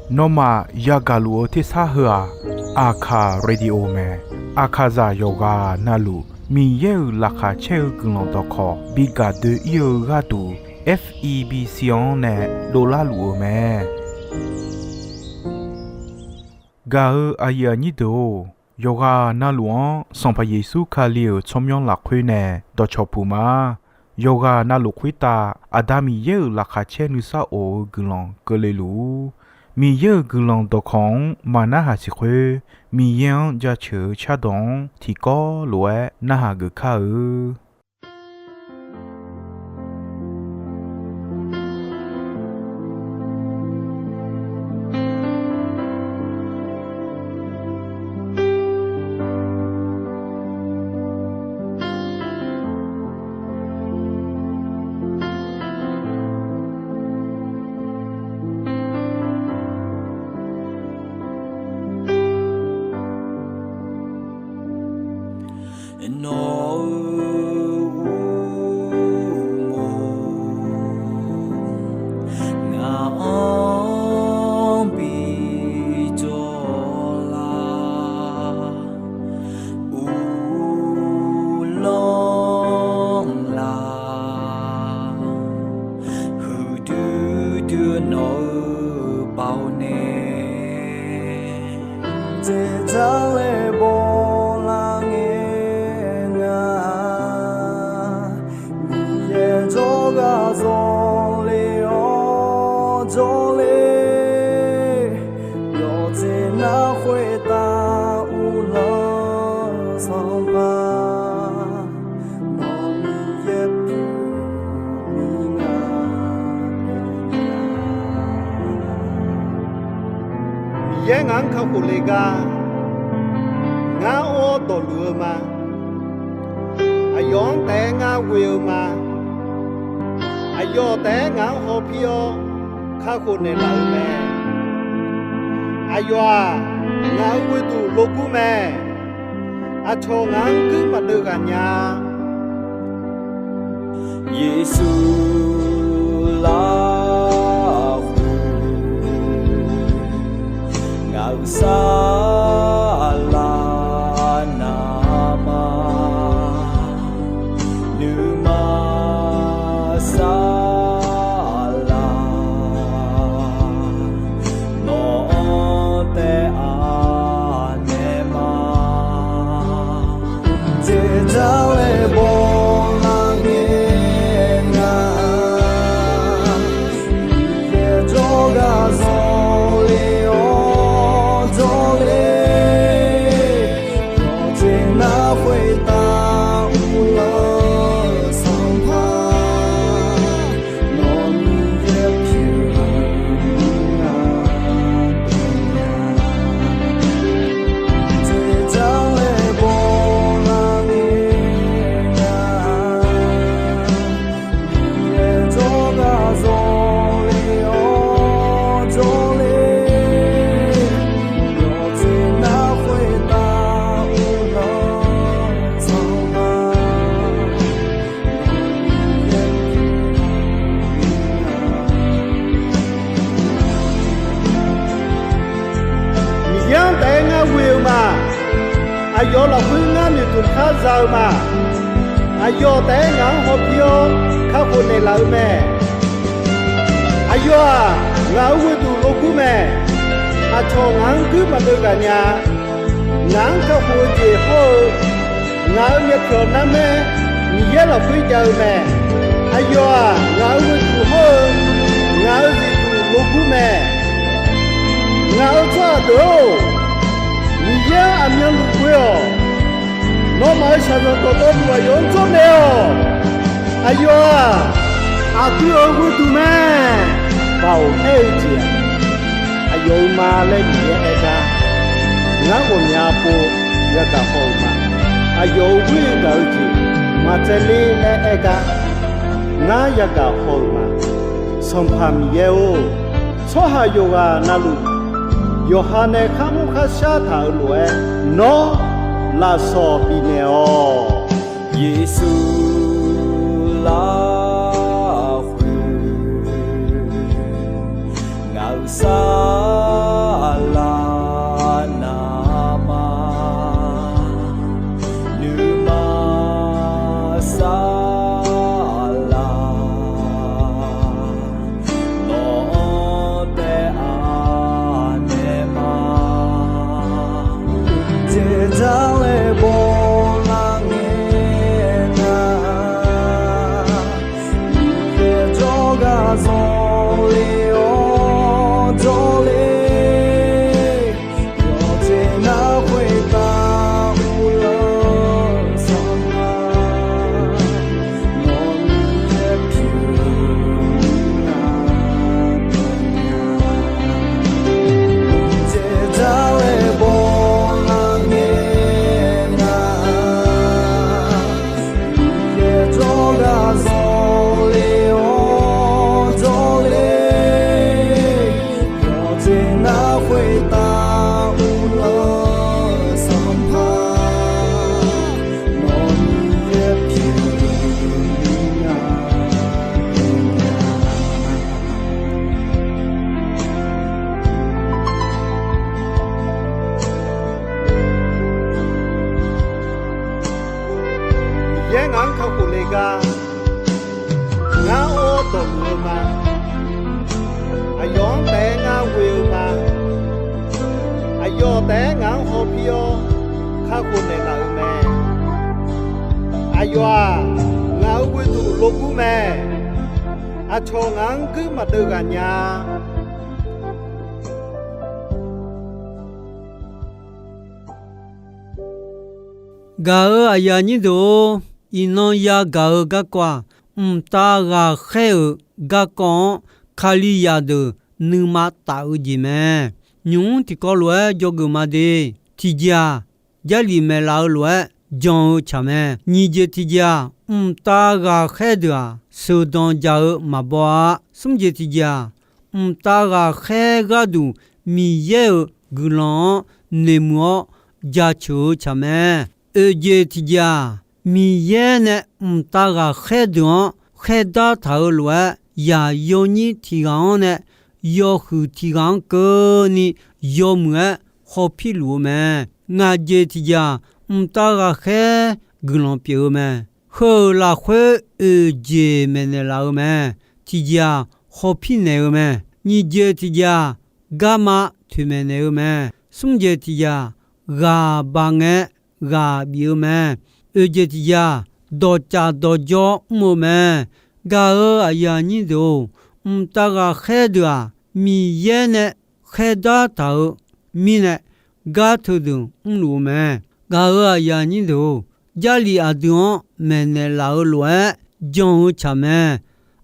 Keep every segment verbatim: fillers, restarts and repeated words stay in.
Nawmaf yagaq luf-eu tersar heu-aq, Aqkaq Radio mae. Aqkaqzaq yawqghaq navluf Miqyaer-euq laqkhaq caer-eu guiqlanq dawqkawq bi gaq doe-ir-eu gharduq, F E B C-anr nae dovlar luf-eu mae. Gaq-eu aqyuif aqnyir deuq-or, yawqghaq navluf-anr Sanqpaq Yeqsur Kali-euq tsawrmyanr lafkhoer nae dawqcawq puq ma. Yawqghaq navluf khoertav Aqda Miqyaer-euq laqkhaq caer nuisar of-eu guiqlanq keuvle luf-ur. Miqyaer-euq guiqlanq dawqkawq-anr maqnarhaq siq khoer, Miqyaer-anr jaceuq-eu cardawq-anr tiqkawv lof-aer narhaq geuf kar-eu. Nawq-euq uqmov ngaq-anr bi jawr lar, uvlanr lar, huiqdui dui-eu nawq-euq baoq nae, dzaeqdzaq laer bawlar ngae nga. Miqyaer jawrgar zawle-awr jawrle, yawqjeq nar khoertav uvlanr-eu Sanqpaq, nawq Miqyaer pyeuf-eu nga. Miqyaer ngaq-anr kakhof le gar, ngar or-awr dawqluf-eu ma. Aqyawf-anr taef-aer ngar ghoe-eu ma. Aqyawf taef-aer ngaq-anr hawpir-awr kakhof naeqlaf-eu mae. Aqyawf-aq, ngaq-euq ghoeduq logur mae. Aqcawq ngaq-anr guir maqdeuv ghaq nya-a. Yeqsur lafkhoer ngaq-euq saflar navma nuima saflar nawq-anr taef-a naeq ma. Dzaeqdzaq laer bawlar ngae nga. Miqyaer jawrgar zawle-awr jawrle, yawqjeq nar khoertav uvlanr-eu Sanqpaq, nawq Miqyaer pyeuf-eu nga. Dzaeqdzaq laer bawlar ngae nga. Miqyaer jawrgar zawle-awr jawrle, yawqjeq nar khoertav uvlanr-eu Sanqpaq, Miqyaer-anr taef-aer ngar ghoe-eu ma. Aqyawf lafkhoer ngar noeqtmq kar za-eu ma. Aqyawf taef-aer ngaq-anr hawpir-awr kakhof naeqlaf-eu mae. Aqyawf-aq, ngaq-euq ghoeduq logur mae. Aqcawq ngaq-anr guir maqdeuv ghaq nya-a. Ngaq-anr kakhof-eu jeq hawr-eu, ngaq-euq myavpyawq narmaer Miqyaer lafkhoer jav-eu mae. Aqyawf-aq, ngaq-euq ghoeduq hawr-eu, ngaq-euq zifduq logur mae. Ngaq-euq tsawrhaq deuq-or, Miqyaer-anr aqmyanluf ghoe-awq. Nawmaf-euq shaqzanq dawqtawvluf aqyawf-anr jawrnaeq-awq. Aqyawf-aq, aqdui-euq ghoeduq mae. Baoq aer-eu jeq-aq, aqyawf-euq ma laer Miqyaer aer gar, ngar ghawqmya pov yagaq haw-euq ma. Aqyawf-euq ghoer gaq-eu jeq maqtsaevler laer aer gar, ngar yagaq haw-euq ma. Sanqpaq Miqyaer-or, tsawrhaq yawqghaq navluf, yawqha nae kharmr kharshar taq-euq lof-aer, nawr lafsawq bifnaeq-awq. Yeqsur lafkhoer Saqlaq navmaqnuima saqlaq, nawq-anr taef-a naeq ma. Jeq jar laer bawlar ngae nar, Miqyaer jawrgar zanqler-awr jawrler, yawqjeq nar khoertav uvlanr sanqpaq, nawq-anr yaer pyeuf nar dawqnya. Jeq jar laer bawlar ngae nar, Miqyaer jawrgar zanqler-awr jawrler, yawqjeq nar khoertav uvlanr sanqpaq, nawq-anr yaer pyeuf nar dawqnya. Miqyaer ngaq-anr kakhof le gar, ngar or dawqmuiq-eu ma. Aqyawf-anr taef-aer ngar ghoe-eu ma. Aqyawf taef-aer ngaq-anr hawpir-awr kakhof naeqlaf-euq mae. Aqyawf-aq, ngaq-euq ghoeduq logur mae. Aqcawq ngaq-anr guir maqdeuv ghaq nya. Gaq-euq aqyuif aqnyir deuq-or, iqnan yagaq-eu garkawv-aq, mqtav ghaqkhaer-euq garkawv-anr Kalizaq deuq nuima taf-eu jeq mae. Nymq-mr tiqkawv lof-aer dzawgeuf ma de. Tiqjeq-aq, Jarlif maeqlaf-eu lof-aer jan-eu tsaq mae. Nyiq jeq tiqjeq-aq, mqtav ghaqkhaer deuq-aq, sheuqdanq jaq-eu maqbaw-a. Smr jeq tiqjeq-aq, mqtav ghaqkhaer gharduq Miqyaer-euq guiqlanq-anr noeqmuiq-awr jaceuq-eu tsaq mae. Oeq jeq tiqjeq-aq, Miqyaer nae mqtav ghaqkhaer deuq-anr khaerdar taq-eu lof-aer, yaq yawnyir tiq ghaq-anr nae yawhuiq tiq ghaq-anr keuvni yawmuiq-aer hawpir luf-eu mae. Ngaq jeq tiqjeq-aq, mqtav ghaqkhaer guiqlanq pyeuf-eu mae. Heu-euq lafkhoer oeq jeq maeqnaeq laf-eu mae. Tiqjeq-aq, hawpir naeq-eu mae. Nyiq jeq tiqjeq-aq, garma toeqmaeq naeq-eu mae. Smr jeq tiqjeq-aq, ghaq baq ngae ghaq bif-eu mae. Oeq jeq tiqjeq-aq, dawqcaf dawqjawr mr-eu mae. Gaq-euq aqyuif aqnyir deuq-or, mqtav ghaqkhaer deuq-aq, Miqyaer nae khaerdar taq-eu mirnae, gar teudeuq mrluf-eu mae. Gaq-euq aqyuif aqnyir deuq-or, Jarlif aqdui-anr maeqnaeq laf-eu lof-aer jan-eu tsaq mae.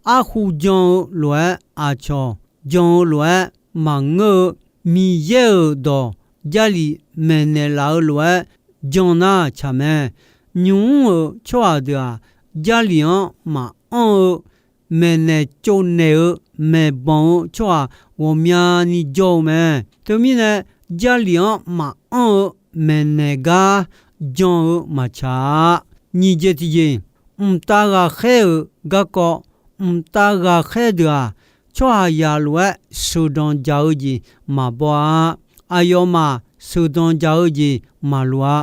Arhu jan-eu lof-aer aqcawq jan-eu lof-aer maqngeur-eu, Miqyaer-euq dawq Jarlif maeqnaeq laf-eu lof-aer jan nar tsaq mae. Nymq-mr-euq tsawrhaq deuq-aq, Jarlif-anr maqanr-eu, maeqnaeq tsovnaeq-eu, maeqbanq-eu tsawrhaq ghawqmyani jawr-eu mae. Teumirnae, Jarlif-anr maqanr-eu maeqnaeq gar jan-eu maqtsaq-a. Nyiq jeq tiqjeq, mqtav ghaqkhaer-euq garkawv, mqtav ghaqkhaer deuq-aq, tsawrhaqzaq lof-aer sheuqdanq jaq-eu jeq maqbaw-a. Aqyawfmaf sheuqdanq jaq-eu jeq maqloq-a.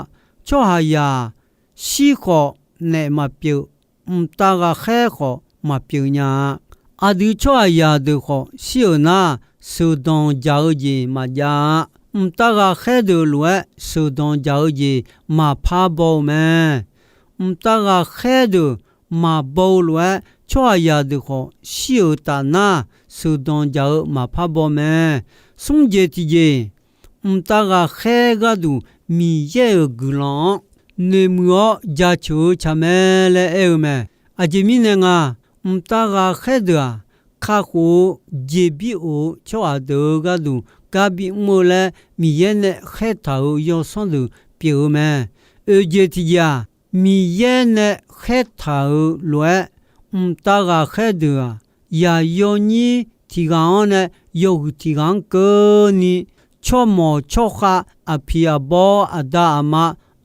Tsawrhaqzaq shir khawf naef maqpyeuf, mqtav ghaqkhaer khawf maqpyeuf nya-a. Aqdui tsawrhaqzaq deuq khawf shir-euq nar, sheuqdanq jaq-eu jeq maqjav-a. Mqtav ghaqkhaer deuq lof-aer sheuqdanq jaq-eu jeq maqpar baw-eu mae. Mqtav ghaqkhaer deuq maqbaw-eu lof-aer, tsawrhaqzaq deuq khawf shir-euq taf nar, sheuqdanq jaq-eu maqpar baw mae. Smr jeq tiqjeq, mqtav ghaqkhaer gharduq Miqyaer-euq guiqlanq-anr noeqmuiq-awr jaceuq-eu tsaq mae laer aer-eu mae. Aqjeq mirnae nga, mqtav ghaqkhaer deuq-aq, kakhof-eu jeqbir of-eu tsawrhaq deuq-eu gharduq gar bimr-eu laer Miqyaer nae khaertaq-euq yawsanr deuq pyeuf-eu mae. Oeq jeq tiqjeq-aq, Miqyaer nae khaertaq-euq lof-aer, mqtav ghaqkhaer deuq-aq, yaq yawnyir tiq ghaq-anr nae yawhuiq tiq ghaq-anr keuvni, tsawrmawq tsawrkhav, aqpiq aqbawr, aqda aqma,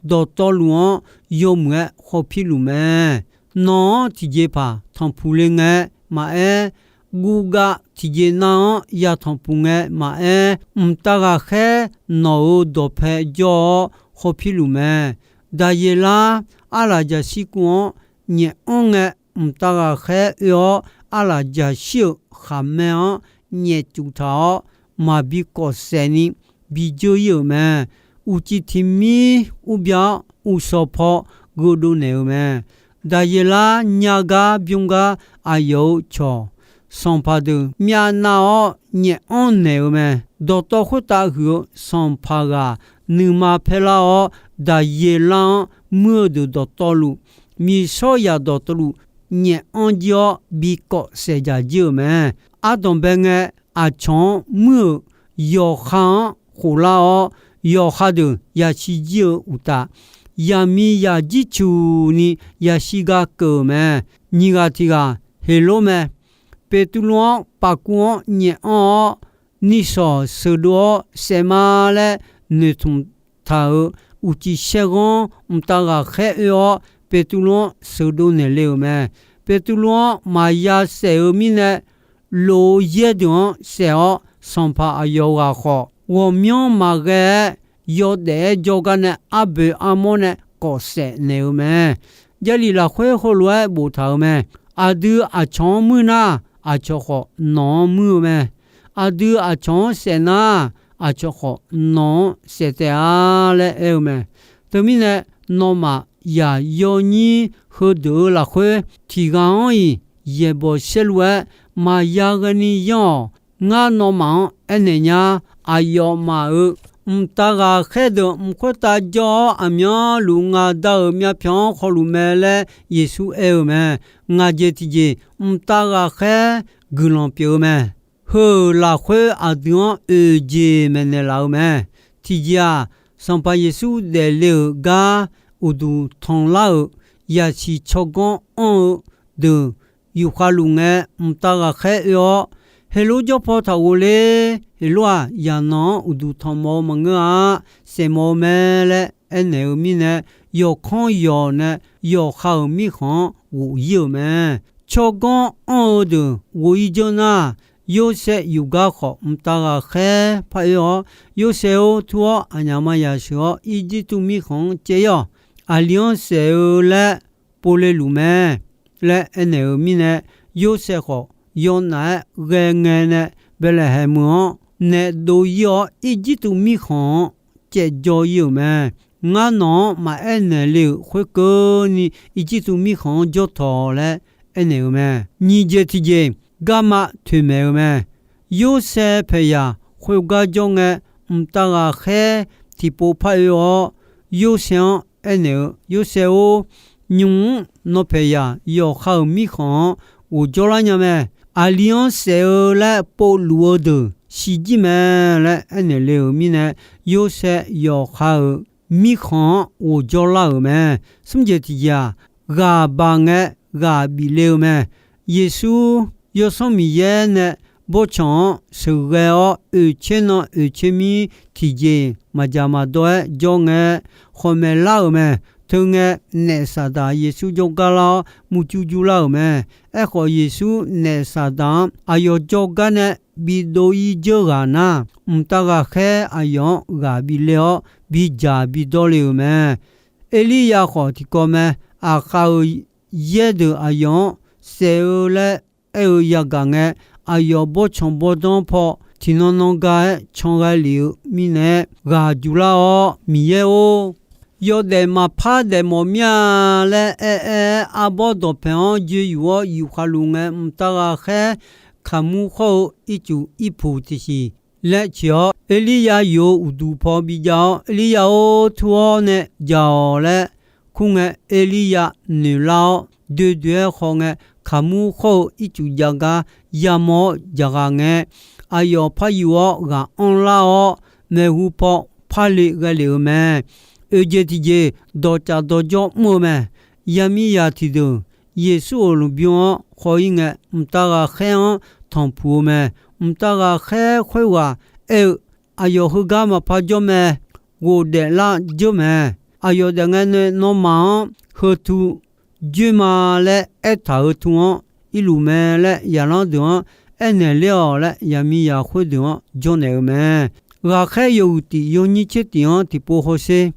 dawqtawvluf-anr yawmuiq-aer hawpir luf mae. Nawq-anr tiqjeqpaq tanqpuq le ngae maqaer, guvgav tiqjeq nav-anr yatanq puq ngae maqaer, mqtav ghaqkhaer nawq-euq dawqpae jawr-awr hawpir luf mae. Daqyeqlar arlaqjaqshir kuv-anr nyaef anr ngae, mqtav ghaqkhaer oe-awr arlaqjaqshir-euq khaqmae-anr nyaef cuf taq-awr, maqbi kawf saef ni bi dzeur ir-euq mae. Uqcif tiq mir urbya-awr, uqshawq paw geudov naeq-euq mae. Daqyeqlar nya gar bymr gar aqyawf-euq cawq sanqpaq deuq myavnav-awr nyaef anr naeq-euq mae. Dawqtawv khoertav huiq-eu sanqpaq ghaq nuima paer lar-awr, Daqyeqlar-anr muir-eu deuq dawqtawvluf, miqshawr zaq dawqtawvluf nyaef anr jir-awr bi kawf saef dzaq jir-euq mae. Ardanqbae ngae, aqcawq-anr muir-euq yawqha-anr khof lar-awr, yawqha deuq yashir jir-eu uqtaf, yaqmiqzaq jircuq ni yashir gar keuv-euq mae. Nyiq ghaq tiq ghaq Heqlor mae. Beqtuvluv-anr paf kuv-anr nyaef anr-awr, nishawq sheuqdov-awr saef ma laer noeqtmq taq-euq uqcif shaerghanr mqtav ghaqkhaer oe-awr, Beqtuvluv-anr sheuqdov naeq le-euq mae. Beqtuvluv-anr maqya saef-eu mirnae, lof-eu yaer deuq-anr saef-awr, sanqpaq aqyawf ghaq khawf, ghawqmyanr maqghae-aer yawdaef-aer jawrgar nae arboeq armawr nae kawf saef naeq-euq mae. Jarlif lafkhoer heulof-aer boftaq-euq mae. Aqdui aqcawq-anr muir nar, aqcawq khawf nawq-anr muir-eu mae. Aqdui aqcawq-anr saef nar, aqcawq khawf nawq-anr saef taef-a laer aer-eu mae. Teumirnae, nawmaf yaq yawnyir heudeuq-eu lafkhoer tiq ghaq-anr-iq yaeqbawq saerlu-aer maqya ghaeni yanr-awq. Ngar nawmaf-anr aernaeq nya. Aqyawfmaf-euq mqtav ghaqkhaer deuq mq khoertav jawr-awr, aqmyanluf ngaq Da-euq myavpyawq-anr khawluf mae laer Yeqsur aer-eu mae. Ngaq jeq tiqjeq mqtav ghaqkhaer guiqlanq pyeuf-eu mae. Heu-euq lafkhoer aqdui-anr oeq jeq maeqnaeq laf-eu mae. Tiqjeq-aq, Sanqpaq Yeqsur daefle-euq gar uqduq tanqlar-euq yasiq tsawrganr anr-eu deuq yufkhav luf ngae, mqtav ghaqkhaer oe-awr, Heqlor jawr paw taq ghofler. Heqlor-aq, yaqnanq-anr uqduq tanqmawf-eu maqngeur-a, saefmawf-eu mae laer aernaeq-eu mirnae, yawqkanr yawq nae yawqha-euq mirkhanq-anr ghof ir-euq mae. Tsawrganr anr-eu deuq ghof ir dzeur nar, Yorsaev yufgar khawf mqtav ghaqkhaer par oe-awr, Yorsaev-or, tur-awr aqnyaf maqya sheuq-awr, Irjirtuv mirkhanq-anr caev ir-awq. Aqli-anr saef-eu laer povle luf mae laer aernaeq-eu mirnae, Yorsaev khawf yawnaf-aer ghae ngae nae Baeqlaeqhaeq meuq-anr nae dov ir-awr, Irjirtuv mirkhanq-anr caev jawr ir-euq mae. Ngar nawq-anr maqaer naeq le-euq khoerkeuvni, Irjirtuv mirkhanq-anr jawr tawq laer aernaeq-eu mae. Nyiq jeq tiqjeq garma toeqmaeq-eu mae. Yorsaev paeqyaq khoergar jawr ngae, mqtav ghaqkhaer tiqpov par oe-awr, Yorsaev-anr aernaeq-eu, Yorsaev-or, nymq-mr nawr paeqyaq yawqha-euq mirkhanq-anr ghofjawr lar nya mae. Aqli-anr saef-eu laer povluf-eu deuq siqjir mae laer aernaeq le-euq mirnae, Yorsaev yawqha-euq mirkhanq-anr ghofjawr lar-euq mae. Smr jeq tiqjeq-aq, ghaq baq ngae ghaq bif le-eu mae. Yeqsur Yawsanr Miqyaer nae bawrtsanq-anr sheuqghae-awr, oeqtser nan oeqtser mir tiqjeq maqdzaq maqdawr-aer jawr ngae, khawqmaeq lar-euq mae. Teungae, naef Saqdaq Yeqsur jawrgar lar-awr, murjur jur lar-euq mae. Aerkhawf, Yeqsur naef Saqdaq-anr aqyawf jawrgar nae bidov ir dzeur ghaq nar, mqtav ghaqkhaer aqyawf-anr ghaq bif le-awr, bidzaq bidawr le-euq mae. Erliryav khawf tiqkawv mae. Aqkhav-euq yaer deuq aqyawf-anr saef-eu laer aer-eu yagaq ngae, aqyawf bawrtsanq bawrdanr paw tiqnan nan ga-aer can ghae lef-eu mirnae, ghaq juq lar-awr, Miqyaer-or, yawdaef maqpar daefmawf mir-a laer aer-aer-aer, arbawr dawqpaeq-anr joe yuf-awr yufkhav luf ngae, mqtav ghaqkhaer kaqmur khawr-eu ircuf irpuq tiqsiq laer ciq-awr, Erliryav yuf-eu uqduq paw bijav-awr, Erliryav-or, tur-awr nae jaq-awq laer kur ngae, Erliryav noeq lar-awr, doe doe-aer khaw ngae, kaqmur khawr-eu ircuf jav gar yamawr-awr jaqghaq ngae, aqyawf par yuf-awr ghaq anrlar-awr, maeqhu paw par le ghae lef-euq mae. Oeq jeq tiqjeq dawqcaf dawqjawr mr-eu mae. Yamiqzaq tiqdeuq Yeqsur-euq lmqbymr-anr khaw ir ngae, mqtav ghaqkhaer-anr tanqpuq-eu mae. Mqtav ghaqkhaer khoerghaq aer-eu, aqyawf heugar maqpar jawr mae. Ghofdaef lar dzeur mae. Aqyawf daef ngae nae nawmaf-anr heu tu joer ma laer aertaq-euq tu-anr irluf mae laer, zaqlanr deuq-anr aernaeq ler-awq laer, yaqmiqzaq khoerdeuq-anr jawrnaeq-eu mae. Ghaqkhaer yawhuiq tif yawnyir tser tif-anr tiqpov hawsher.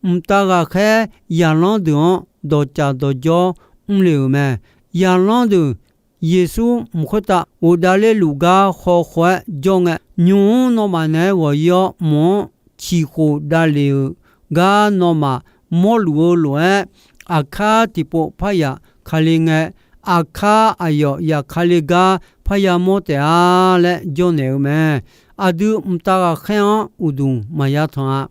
Mqtav ghaqkhaer zaqlanr deuq-anr dawqcaf dawqjawr mr le-euq mae. Zaqlanr deuq Yeqsur mq khoertav ghofdav ler luf gar khawkhaw-aer jawr ngae, nymq-mr nawmaf naeq-aer ghawq-ir-awr mq-anr ciqkhof davlef-euq gar nawmaf mawrluf-eu lof-aer, aqkar tiqpov parya kale ngae, aqkar aqyawf yaf kale gar parya mawr taef-a laer jawrnaeq-eu mae. Aqdui mqtav ghaqkhaer-anr uqduq maqya tanq-a.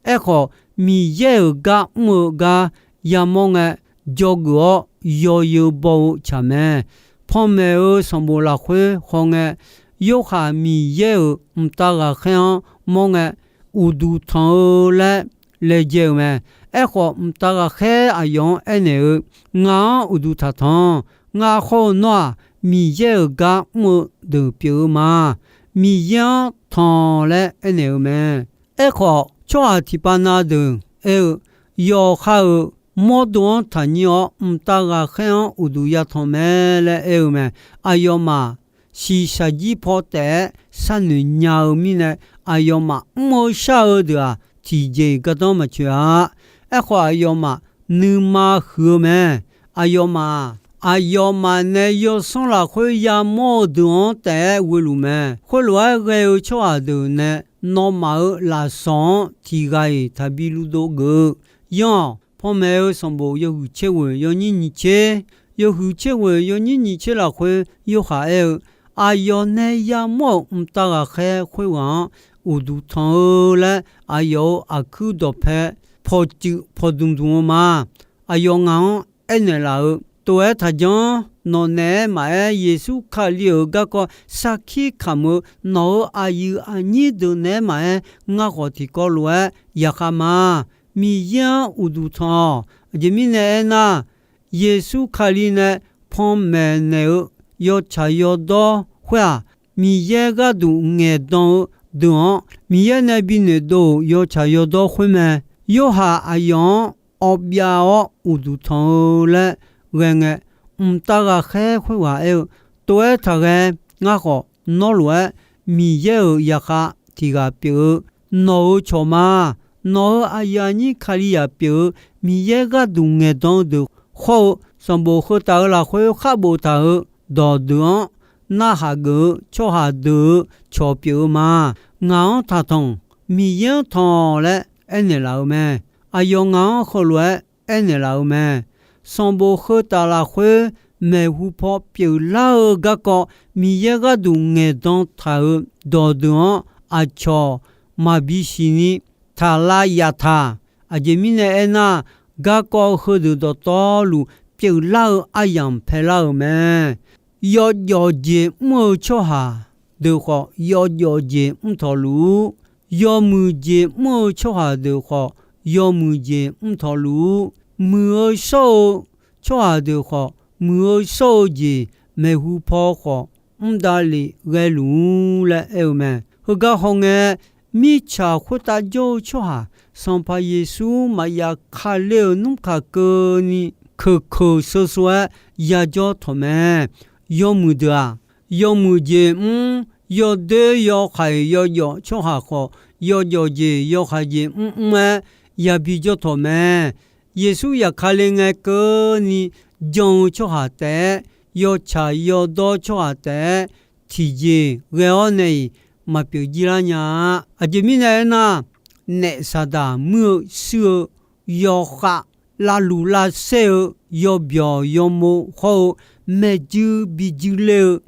Aerkhawf, Miqyaer-euq gar mr-eu gar yamawr ngae, dzawgeuf-awr yawzeu baw-eu tsaq mae. Panmaeq-euq sanqbof lafkhoer hawngae, Yorhaq Miqyaer-euq mqtav ghaqkhaer-anr mawr ngae, uqduq tanq-eu laer laejae-euq mae. Aerkhawf, mqtav ghaqkhaer aqyawf-anr aernaeq-eu, Ngaq-anr uqduq taqtanq. Ngar khawr-eu nawr-aq, Miqyaer-euq gar mr-eu deuq pyeuf-eu ma. Miqyaer-anr tanq laer aernaeq-eu mae. Aerkhawf, tsawrhaq tiqpav na deuq aer-eu, Yawqha-euq mawrdo-anr taqnyir-awr, mqtav ghaqkhaer-anr uqduq yatanq mae laer aer-eu mae. Aqyawfmaf shiqshaq jir paw taef-aer sharnoeq nya-eu mirnae, aqyawfmaf mr-eu shar-eu deuq-aq, tiqjeq-iq gardanr maqtsoeq-a. Aerkhawf, aqyawfmaf nuima huiq-eu mae. Aqyawfmaf-aq, aqyawfmaf nae yawsanr lafkhoer yamawr-eu deuq-anr taef-aer ghoe luf mae. Khoerlof-aer ghae-eu tsawrhaq deuq nae nawmaf-euq lafsawq-anr tiq ghaq-iq taqbi luvdov geuf-eu. Yanr-awq. Panmaeq-eu sanqbof yawhuiq tser ghoeq yawnyir nyiq tser, yawhuiq tser ghoeq yawnyir nyiq tser lafkhoer Yorhaq aer-eu, Aqyawf nae yamawr-euq mqtav ghaqkhaer khoerghaq-anr uqduq tanq-eu laer, aqyawf-euq aqkuir dawqpae pawqtsuif pawqdmq dmq-eu ma. Aqyawf ngaq-anr aernaeq laf-eu, Tov-aer taqjanr. Nawq naeq-aer maqaer, Yeqsur Kali-euq garkawv sarkir kamq-eu nawq-euq aqyuif aqnyir deuq naeq-aer maqaer, ngar khawf tiqkawv lof-aer yaqkhav ma. Miqyaer-anr uqduq tanq-awq. Aqjeq mirnae aernar, Yeqsur Kali nae panmaeq naeq-eu yawtsaq yawdawr khoer-aq, Miqyaer gharduq ngaeqdan-eu deuq-anr Miqyaer nae bi noeqdov-euq yawtsaq yawdawr khoer mae. Yorhaq aqyawf-anr awbyav-awr uqduq tanq-eu laer ghae ngae, mqtav ghaqkhaer khoerghaq aer-eu, Tov-aer taqghae. Ngar khawf nawr lof-aer Miqyaer-euq yaqkhav tiq ghaq pyeuf-eu, nawq-euq cawq ma. Nawq-euq aqyuif aqnyir Kalizaq pyeuf-eu Miqyaer gharduq ngaeqdan-eu deuq khawr-eu sanqbof heu taf-eu lafkhoer khar boftaq-euq dawqdeuq-anr narhaq geuf-eu tsawrhaq deuq-euq cawq pyeuf-eu ma. Ngaq-anr taqtanq. Miqyaer-anr tanq laer aernaeq laf-eu mae. Aqyawf ngaq-anr heulof-aer aernaeq laf-eu mae. Sanqbof heu taf lafkhoer maeqhu paw pyeuflar-eu garkawv Miqyaer gharduq ngaeqdan taq-euq dawqdeuq-anr aqcawq maqbi siqni taq lav yaf taq. Aqjeq mirnae aernar, garkawv heudeuq dawqtawvluf pyeuflar-eu aryamq paelar-euq mae. Yawjawf jeq mr-eu tsawrhaq deuq khawf, yawjawf jeq mr tawqluf-ur. Yawmuiq jeq mr-eu tsawrhaq deuq khawf, yawmuiq jeq mr tawqluf-ur. Muiq-eu shawr-eu tsawrhaq deuq khawf, muiq-eu shawr-eu jeq maeqhu paw khawf mr davlef ghaeluf-ur laer aer-eu mae. Heugar hawngae, mirtsaq khoertav jawr-eu tsawrhaq Sanqpaq Yeqsur maqya kale-euq nmr kaq keuvni keuq keuq sheu sheu-aer yajawr tawq mae. Yawmuiq deuq-aq, yawmuiq jeq mr, yawdoer yawkhaq-iq yawjawf tsawrhaq khawf, yawjawf jeq yawkhaq jeq mrmr-aer yabi jawr tawq mae. Yeqsur yaqkale ngae keuvni jan-eu tsawrhaq taef-aer, yawtsaq yawdawr tsawrhaq taef-aer tiqjeq ghae-awr nae-iq maqpyeuf jir lar nya-a. Aqjeq mirnae aernar, naef saqdaq muir-eu shuir-eu yawkhav lavluq lavsaer-eu yawbyawq yawmov hawr-eu maeqjuir bi juir ler-eu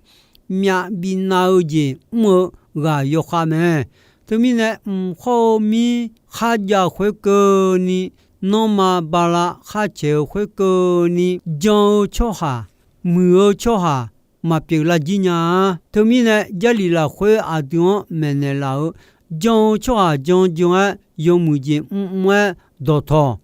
myav bi nav-eu jeq mr-eu ghaq yawkhav mae. Teumirnae mq hawr-eu mir kharjav khoerkeuvni, nanrma bala khar caeq-eu khoerkeuvni jan-eu tsawrhaq, muiq-eu tsawrhaq maqpyeuf lar jir nya-a. Teumirnae Jarlif lafkhoer aqdui-anr maeqnaeq laf-euq, jan-eu tsawrhaq jan jan-aer yawmuiq jeq mrmr-aer dawqtawq,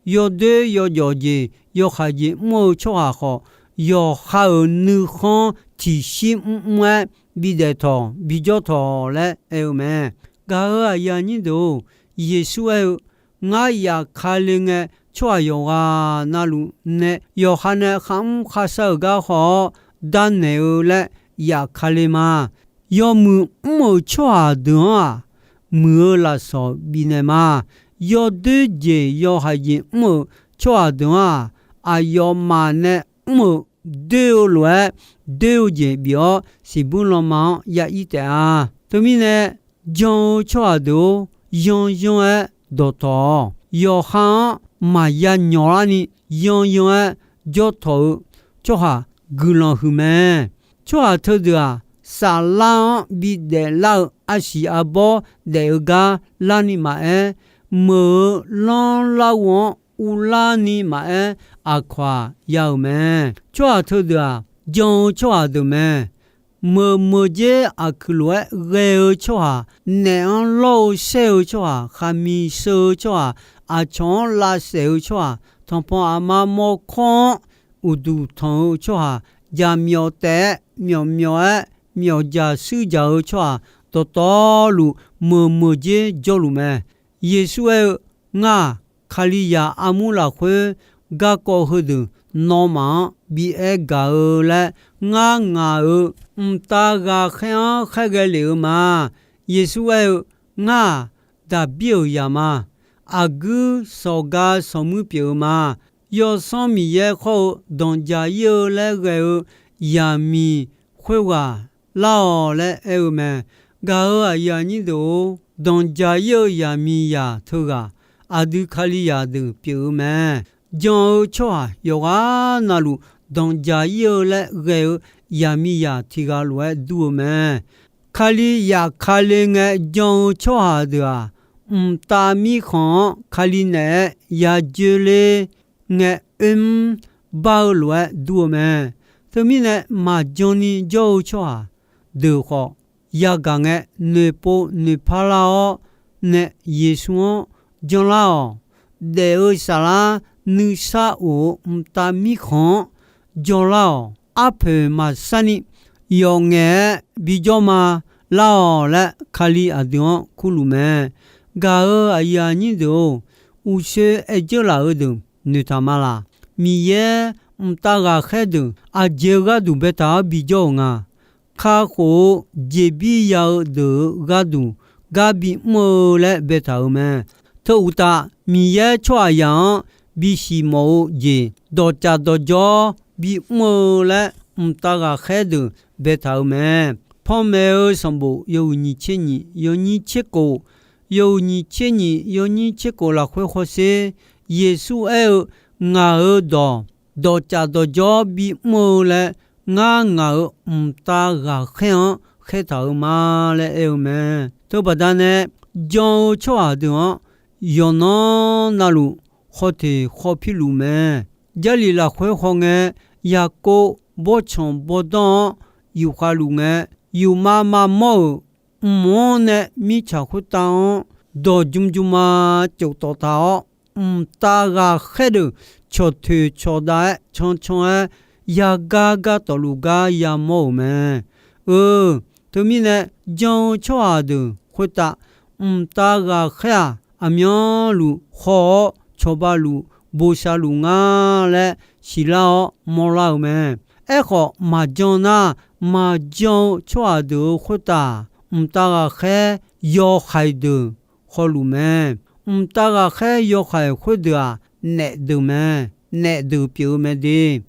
yawdoer yawjawf jeq yawkhaq jeq mr-eu tsawrhaq khawf, yawqha-euq nuikhanr tiqshir mrmr-aer bidaef tawq bijawr tawq laer aer-eu mae. Gaq-euq aqyuif aqnyir deuq-or, Yeqsur aer-eu, Ngar yafkale ngae, tsawrhaq yawqghaq navluf nae yawqha nae kharmr kharshar-euq gar haw-awr darnaeq-eu laer yaf kale ma. Yawmuiq mr-euq tsawrhaq deuq-anr-aq, muiq-eu lafsawq bifnaeq ma. Yawdoer jeq yawhaiq jeq mr-euq tsawrhaq deuq-anr-aq, aqyawfmaf nae mr-euq doer-eu lof-aer, doer-eu jeq bif-awr siqbur lanma-anr ya ir taef-a. Teumirnae, jan-eu tsawrhaq deuq-or, yanyan-aer dawqtawq-awq. Yawqha-anr maqya nyawq larni, yanyan-aer jawr tawq-eu tsawrhaq guiqlanq huiq mae. Tsawrhaq teudeuq-aq, saflar-anr bidaef lar-eu arsiq arbawr daef-eu gar larni maqaer, meuq-eu lanr larghov-anr uvlarni maqaer, aqkawq-aq ya-euq mae. Tsawrhaq teudeuq-aq, jan-eu tsawrhaq deuq mae. Meuq meuq dzer aqkuiq lof-aer ghae-eu tsawrhaq, naef-anr lawr-eu shaer-eu tsawrhaq, khaqmiq sheu-eu tsawrhaq, aqcawq-anr lavsaef-eu tsawrhaq, tanqpanq aqma mawrkawr-anr uqduq tanq-eu tsawrhaq, jaqmyawf taef-aer myawf myawf-aer myawf jaq shuir jaq-eu tsawrhaq, dawqtawvluf meuq meuq dzer jawrluf mae. Yeqsur aer-eu, Ngar-aq, Kalizaq armur lafkhoer garkawv heudeuq nawmaf-anr bi aer gaq-eu laer, ngar ngaq-euq mqtav ghaqkhaer-anr khaerghae lef-eu ma. Yeqsur aer-eu, Ngar-aq, Daqbir-euq zaq ma. Aqguir sawqga sawqmuir pyeuf-eu ma. Yawsanr Miqyaer khawr-eu danqjaq ir-eu laer ghae-eu zaqmiq khoerghaq lar-awq laer aer-eu mae. Gaq-euq aqyuif aqnyir deuq-or, danqjaq ir-eu zaqmiqzaq teughaq aqdui Kalizaq deuq pyeuf-eu mae. Jan-eu tsawrhaq yawqghaq navluf danqjaq ir-eu laer ghae-eu zaqmiqzaq tiq ghaq lof-aer dur-eu mae. Kalizaq kale ngae jan-eu tsawrhaq deuq-aq, mqtav mirkhanq-anr Kali naeq-aer ya joer ler ngae oermr bar-eu lof-aer dur-eu mae. Teumirnae maqjan ni jawr-eu tsawrhaq deuq khawf, yagaq ngae noeqpov noeqpar lar-awr nae Yeqsur-anr janlar-awq. Daef-eu saflar nuisar of-eu mqtav mirkhanq-anr janlar-awq. Arpoeq maqsar ni yawf ngaef-aer bijawr ma lar-awq laer Kali aqdui-anr kurluf mae. Gaq-euq aqyuif aqnyir deuq-or, uqshoe aer jeur laf-eu deuq noeqtaq ma laq. Miqyaer mqtav ghaqkhaer deuq aqjeq-eu gharduq baetaq-awr bijawr-euq nga. Kakhof-eu jeqbir ya-eu deuq-euq gharduq gar bimr-eu laer baetaq-euq mae. Teu uqtaf, Miqyaer tsawrhaqzaq-anr bisiq mawf-eu jeq dawqcaf dawqjawr bimr-eu laer mqtav ghaqkhaer deuq baetaq-euq mae. Panmaeq-eu sanqbof yawhuiq nyiq tser nyiq, yawnyir tser kof, yawhuiq nyiq tser nyiq, yawnyir tser kof lafkhoer hawsher, Yeqsur aer-eu, Ngaq-euq dawq dawqcaf dawqjawr bimr-eu laer, ngar ngaq-euq mqtav ghaqkhaer-anr khaertaq-euq ma laer aer-eu mae. Teubaqda nae jan-eu tsawrhaq deuq-anr yawqnan navluf khawf teq khawf pirluf mae. Jarlif lafkhoer hawngae, Yaqkov bawrtsanq bawrdanr-anr yufkhav luf ngae, yufmav maqmawr-euq mq-anr nae mirtsaq khoertav-anr dawq jmr jmr ma tsof tawf taq-awr, mqtav ghaqkhaer deuq cawqtoeq cawqdav-aer cancan-aer yagar gar tawfluf gar yamawr-euq mae. Eu, teumirnae jan-eu tsawrhaq deuq khoertav mqtav ghaqkhaer-aq, aqmyanluf haw-awr cawba luf bosav luf nga laer siqlar-awr mawrlar-euq mae. Aerkhawf, maqjan nar, maqjan-eu tsawrhaq deuq-euq khoertav mqtav ghaqkhaer yawhaiq deuq hawluf mae. Mqtav ghaqkhaer yawhaiq khoerdeuq-aq, naef deuq mae. Naef deuq pyeuf-eu mae de.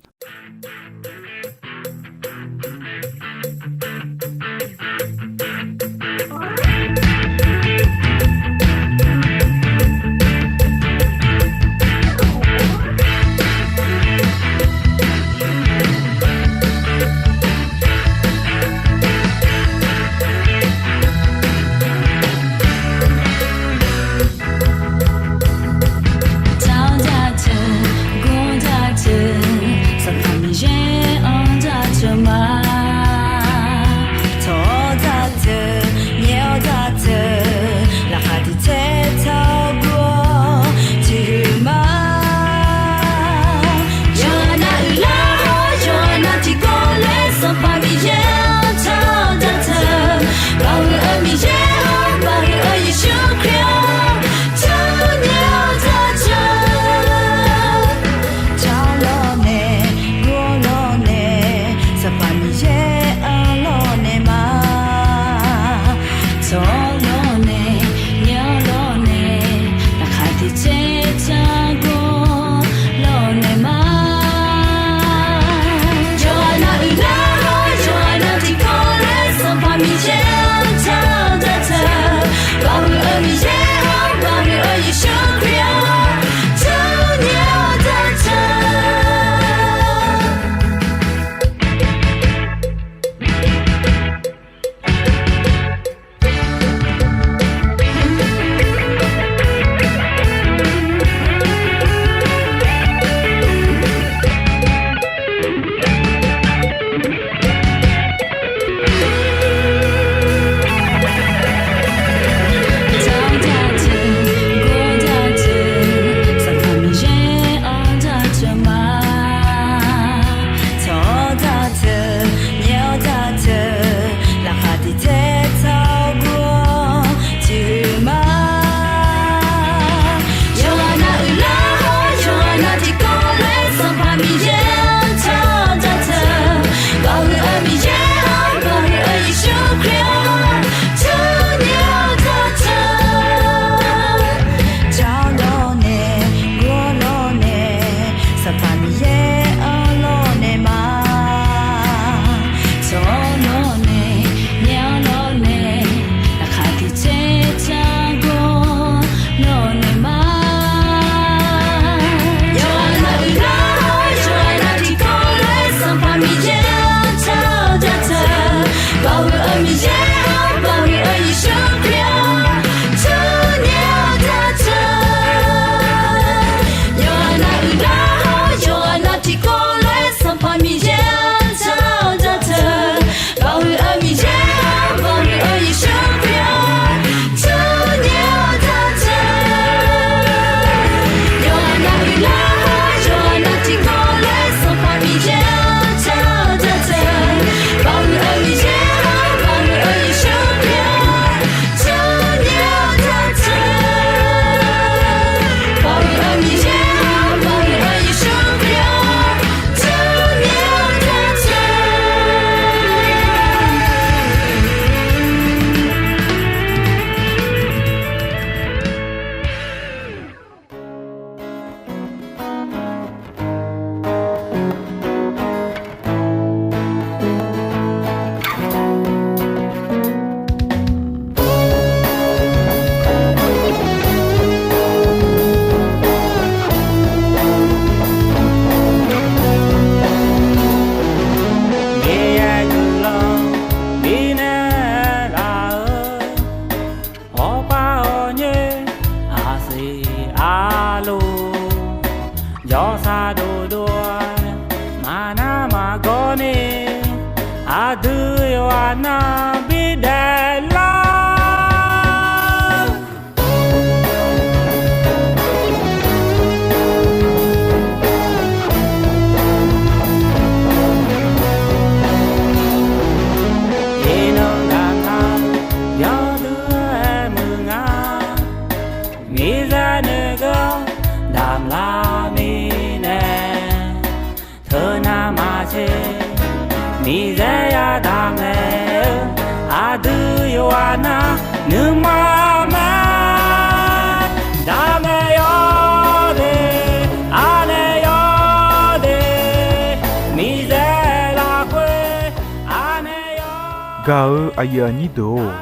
Gaq-eu aqyuif aqnyir deuq-or,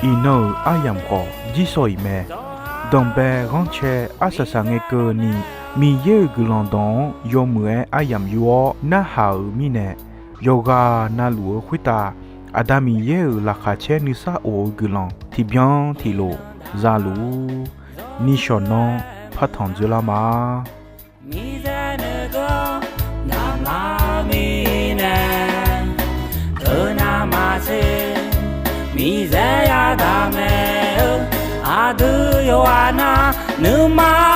iqnan-euq aryamq khawf jirsawq iq mae. Danqbae ghanrcae arsaq saqngae keuvni, Miqyaer-euq guiqlanq dawq-anr yawmuiq-aer aryamq yor-awr narhaq-euq mirnae, yawqghaq navluf-eu khoertav Aqda Miqyaer-euq laqkhaq caer nuisar of-eu guiqlanq tiqbyan tiqlof za luf-ur. Nishawq nanr partanq dzoerlar ma. Miqyaer nuigor ngamaf-eu mirnae, teunav maqtser, Miqyaer yadaq mae-eu, aqdui yawqghaq na nuima